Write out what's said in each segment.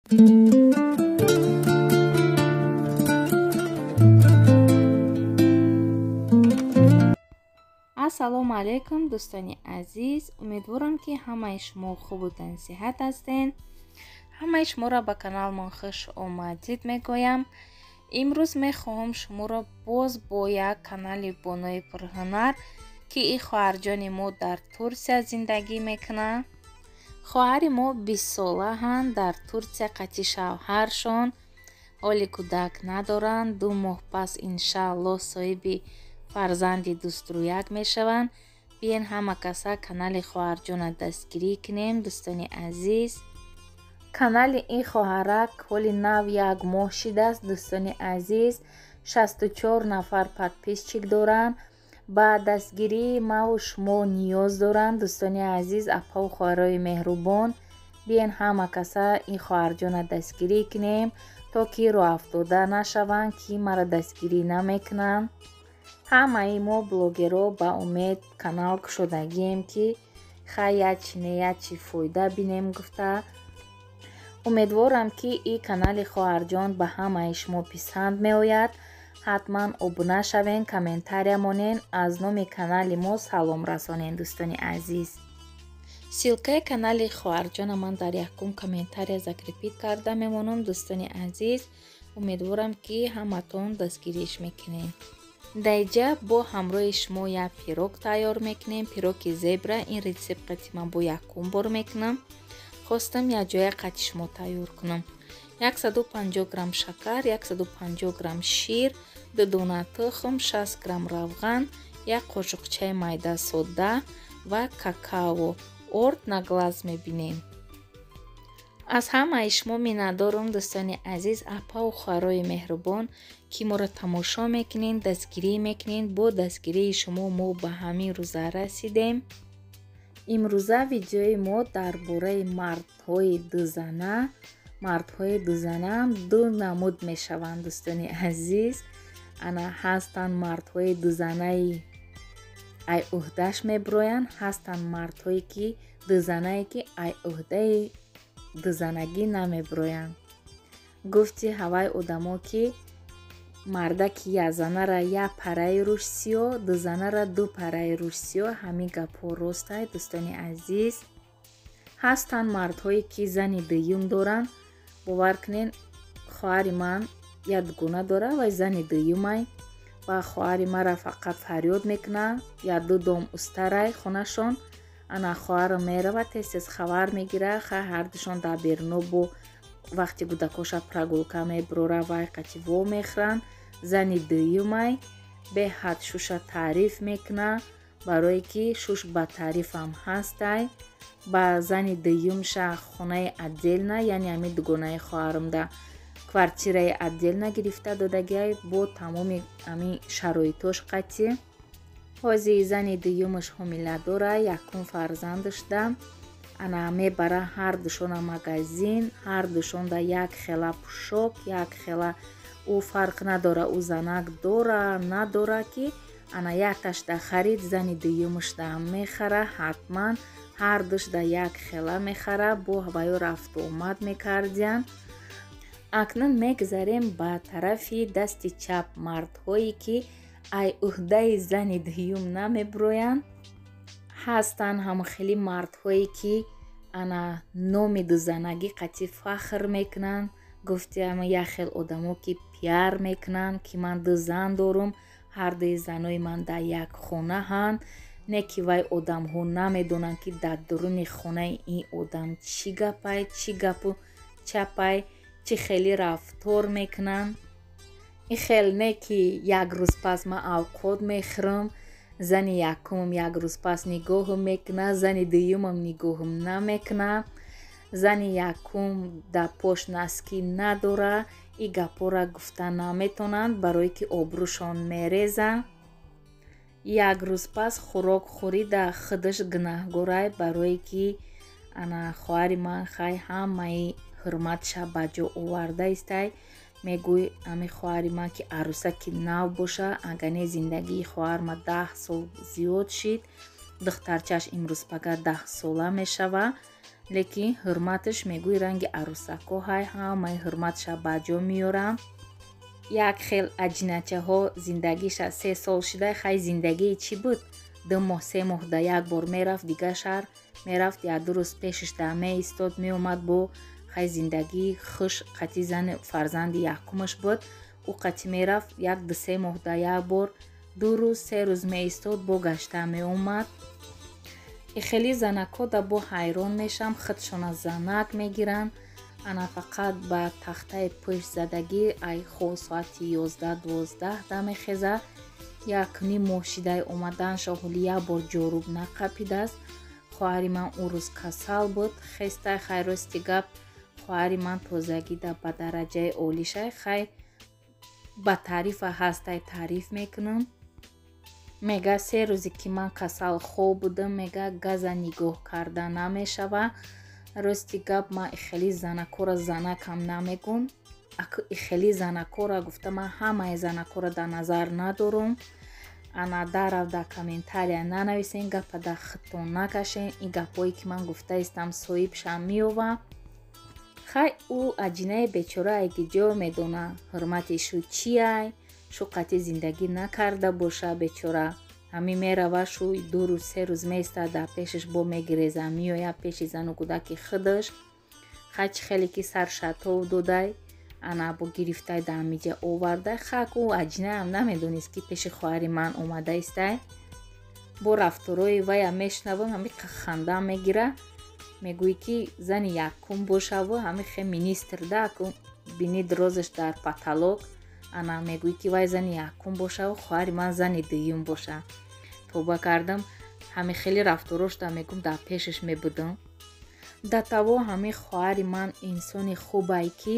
Ассалому алайкум дӯстони азиз, умедворам ки ҳамаи шумо хубу тансиҳат ҳастед. Ҳамаи шуморо ба каналмон хуш омадид мегӯям. Имрӯз мехоҳам шуморо боз бо як канали бонои пурҳунар, ки ин хоҳарҷони мо дар Турсия зиндагӣ мекунад. Хоҳари мо 20 солаанд, дар Турсия қати шавҳаршон, ҳоли кӯдак надоранд. 2 моҳ пас иншааллоҳ соҳиби фарзанди дӯстрӯяк мешаванд. Биен ҳама каса канали хоҳарҷона дастгирӣ кунем дӯстони азиз. Канали ин хоҳарак ҳоли нав 1 моҳ шидааст дӯстони азиз. 64 нафар подписчик доранд. Ба дастгирии маву шумо ниёз доранд дӯстони азиз, апаву хоҳарои меҳрубон. Биен ҳама каса ин хоҳарҷона дастгирӣ кунем, то ки роҳафтода нашаванд, ки мара дастгирӣ намекунанд. Ҳамаи мо блогерҳо ба умед канал кушодагием, ки хай як чи не як чи фоида бинем гуфта. Умедворам, ки ин канали хоҳарҷон ба ҳамаи шумо писанд меояд. Ҳатман обуна шавен, комментария монен, аз номи канали мо салом расонен дӯстони азиз. Ссилкаи канали хоҳарҷона ман дар якум комментария закрепит карда мемонам дӯстони азиз. Умедворам, ки ҳаматон дастгириш мекунед. Даиҷа бо ҳамроҳи шумо як пирог тайёр мекунем, пироги зебра. Ин рецепт қати ман бо якум бор мекунам. Хостам як ҷоя қати шумо тайёр кунам. 150 грамм шакар, 150 грамм шир, 2 дона тухм, 60 грамм равған, 1 қошуқчаи майда сода ва какао. Орд на глаз мебинем. Аз ҳамаи шумо миннатдорам дӯстони азиз, апаву хоҳарои меҳрубон, ки моро тамошо мекунед, дастгирӣ мекунед. Бо дастгирии шумо мо ба ҳамин рӯза расидем. Имрӯза видеои мо дар бораи мардҳои дузана. Мардҳои дузанаам ду намуд мешаванд дӯстони азиз. Ана ҳастанд мардҳои дузанаи ай ӯҳдаш мебироянд, ҳастанд мардҳое ки дузанае ки ай ӯҳдаи дузанагӣ намебироянд. Гуфти ҳавай одамо, ки мардаки як занара як параи рӯш сиёҳ, дузанара ду параи рӯш сиёҳ. Ҳамин гапҳо ростай дӯстони азиз. Ҳастанд мардҳое ки зани дуюм доранд. Бовар кунед, хоҳари ман як дугона дора ва зани дуюмай ва хоҳари мара фақат фарёд мекунад. Як ду дом устарай хонашон. Ана хоҳарам мерава, тез-тез хабар мегира. Хай ҳардушон дар беруно бо вақти кӯдакоша прогулка мебирора, вай қати во мехӯранд. Зани дуюмай беҳад шуша таъриф мекуна, барое ки шуш ба таърифам ҳастай. Ба зани дуюмша хонаи отдельно, яъне ҳамин дугонаи хоҳарамда квартираи отдельно гирифта додагиай бо тамоми ҳамин шароитош қатӣ. Ҳози зани дуюмаш ҳомила дора, якум фарзандашда. Ана мебара ҳар душона магазин, ҳар душонда як хела пӯшок, як хела. Ӯ фарқ надора, ӯ занак дора надора, ки ана якташда харид, зани дуюмашда мехара ҳатман. Ҳар душда як хела мехара, бо ҳаваё рафту омад мекардиянд. Акнун мегзарем ба тарафи дасти чап, мардҳое ки ай ӯҳдаи зани дуюм намебироянд. Ҳастанд ҳамхели мардҳое ки ана номи дузанагӣ қатӣ фахр мекунанд. Гуфти ама як хел одамо ки пиар мекунанд, ки ман ду зан дорум, ҳар дуи занои ман дар як хонаҳанд. Не ки вай одамҳо намедонанд, ки дар дуруни хонаи ин одам чӣ гапай, чӣ гапу чапай, чӣ хеле рафтор мекунанд. Ин хел не ки як рӯз пас ман авқот мехӯрам, зани якумам як рӯз пас нигоҳам мекунад, зани дуюмам нигоҳам намекунад. Зани якум дар пош наски надора. Ин гапҳоро гуфта наметонанд, барое ки обрӯшон мереза. Як рӯз пас хӯрок хӯрида худаш гунаҳгорай, барое ки ана хоҳари ман хай ҳамаи ҳурматша ба ҷо оварда истай. Мегӯй ами хоҳари ман ки арӯсаки нав боша, агар не зиндагии хоҳарма 10 сол зиёд шид. Духтарчаш имрӯз пага 10 сола мешава, лекин ҳурматаш мегӯй ранги арӯсакҳо ҳай, ҳамаи ҳурматша ба ҷо меёрам. Як хел аҷиначаҳо зиндагиша 3 сол шида, хай зиндагии чӣ буд? 2 моҳ 3 моҳ да як бор мерафт дигар шаҳр, мерафт 1-2 рӯз пешаш да меистод, меомад бо хай зиндагии хуш қати зани фарзанди якумаш буд. Ӯ қати мерафт 1-2-3 моҳ да як бор, 2 рӯз 3 рӯз меистод, бо гашта меомад. Хеле занакҳо да бо ҳайрон мешам, худшона занак мегиранд. Ана фақат ба тахтаи пӯшт задагӣ ай хо соати 11-12 да мехеза. 1.5 моҳ шидай омаданша ҳоли як бор ҷоруб нақапидааст. Хоҳари ман он рӯз касал буд, хестай. Хай рости гап, хоҳари ман тозагӣ да ба дараҷаи олишай, хай ба таърифа ҳастай таъриф мекунам. Мега 3 рӯзе ки ман касал хоб будам, мега газа нигоҳ карда намешава. Рости гап, ман хеле занакҳоро занакам намегум. Хеле занакҳоро гуфта ман ҳамаи занакҳоро дар назар надорум. Ана дарав дар комментария нанависен, гапа дар худтон накашен. Ин гапҳое ки ман гуфтаистам соҳибшам меёва. Хай ӯ аҷинаи бечорае ки ҷо медона ҳурмати шу чиай, шу қати зиндагӣ накарда боша бечора. Ҳамин мерава шу 2 рӯз 3 рӯз меистад дар пешаш, бо мегиреза меояд пеши зану кӯдаки худаш. Хай чӣ хеле ки саршатов додай, ана бо гирифтай дар ҳамиҷа овардай. Хак ӯ аҷинаам намедонист ки пеши хоҳари ман омада истай. Бо рафторои вая мешунавам, ҳами ханда мегира. Мегӯӣ ки зани якум бошаву ҳами хе министр да бини дирозаш дар паталок. Ана мегӯӣ ки вай зани якум бошаву хоҳари ман зани дуюм боша. Тоба кардам, ҳами хеле рафторош да мегӯм дар пешаш мебудам. Да таво ҳами хоҳари ман инсони хубай ки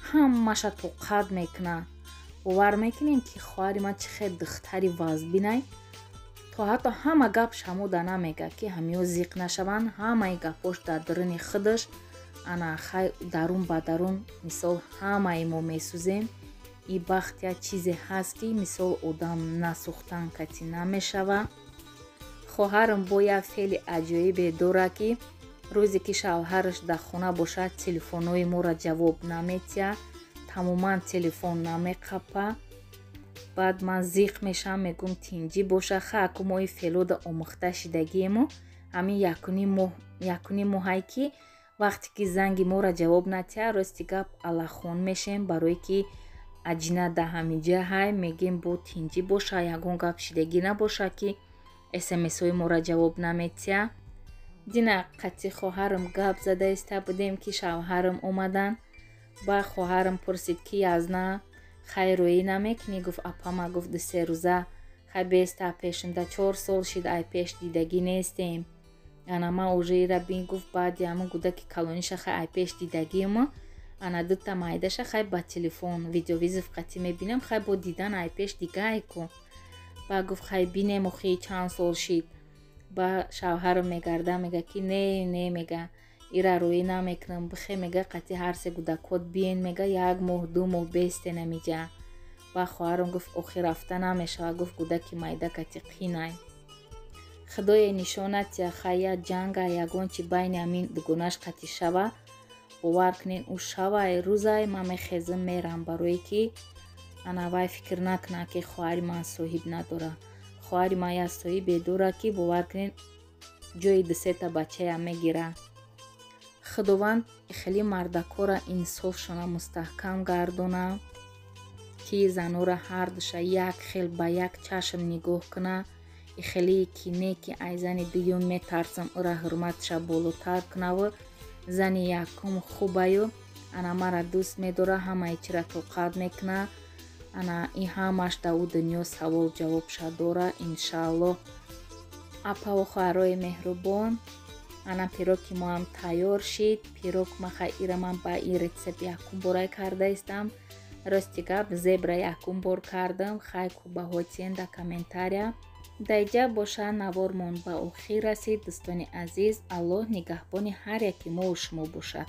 ҳамаша тоқат мекуна. Бовар мекунем ки хоҳари ман чӣ хел духтари вазбинай, то ҳатто ҳама гап шамода намега ки ҳамиё зиқ нашаванд. Ҳамаи гапош дар даруни худаш. Ана хай дарун ба дарун мисол ҳамаи мо месӯзем. И бахт як чизе ҳаст ки мисол одам насӯхтан кати намешава. Хоҳарам бо як феъли аҷоибе дорад ки рӯзе ки шавҳараш дар хона бошад, телефонҳои моро ҷавоб наметиҳад, тамоман телефон намеқапа. Баъд ман зиқ мешавам, мегӯм тинҷӣ боша. Ха аку мо ин феълода омӯхта шидагиему. Ҳамин 1.5 моҳае ки вақте ки занги моро ҷавоб натиҳад, рости гап аллахон мешем, барое ки аҷина дар ҳамиҷа ҳай. Мегем бо тинҷӣ боша, ягон гап шидагӣ набоша ки смсҳои моро ҷавоб наметиҳад. Дина қати хоҳарам гап зада иста будем ки шавҳарам омадан. Ба хоҳарам пурсид ки язна хай рӯӣ намекунӣ? Гуфт апама, гуфт 2-3 рӯза хай беста пешимда 4 сол шид ай пеш дидагӣ нестем. Ана ман уже ира бин, гуфт баъди ҳамун кӯдаки калониша хай ай пеш дидагима. Ана дута майдаша хай ба телефон видеовызов қати мебинам, хай бо дидан ай пеш дигай ку. Ба гуфт хай бинем охи чанд сол шид. Ба шавҳарам мегарда, мега ки не не, мега ира рӯӣ намекунам, бихе мега қати ҳар се кӯдакот биен, мега 1 моҳ 2 моҳ бестен амиҷа. Ба хоҳарам гуфт охи рафта намешава, гуфт кӯдаки майда кати қинай. Худое нишонат я хай як ҷанга ягон чи байни ҳамин дугонаш қати шава. Бовар кунен ӯ шавай рӯзай ман мехезам мерам, барое ки ана вай фикр накуна ки хоҳари ман соҳиб надора. Хоҳари ман як соҳибе дора ки бовар кунен ҷои 2-3 та бачаям мегира. Худованд хеле мардакҳоро инсофшона мустаҳкам гардона, ки занора ҳардуша як хел ба як чашм нигоҳ куна. Хеле ки не ки ай зани дуюм метарсам, ӯра ҳурматша болотар кунаву зани якум хубаю ана мара дӯст медора, ҳамаи чира тоқат мекуна. Ана ин ҳамаш дар ӯ дунё савол ҷавобша дора иншааллоҳ. Апаву хоҳарои меҳрубон, ана пироки моам тайёр шид. Пирог маха ира ман ба ин рецепт якум борай кардаистам. Рости гап зебра якум бор кардам. Хай ку баҳотиен дар комментария. Даиҷа боша навормон ба охир расид. Дӯстони азиз, Аллоҳ нигаҳбони ҳар яки мову шумо бошад.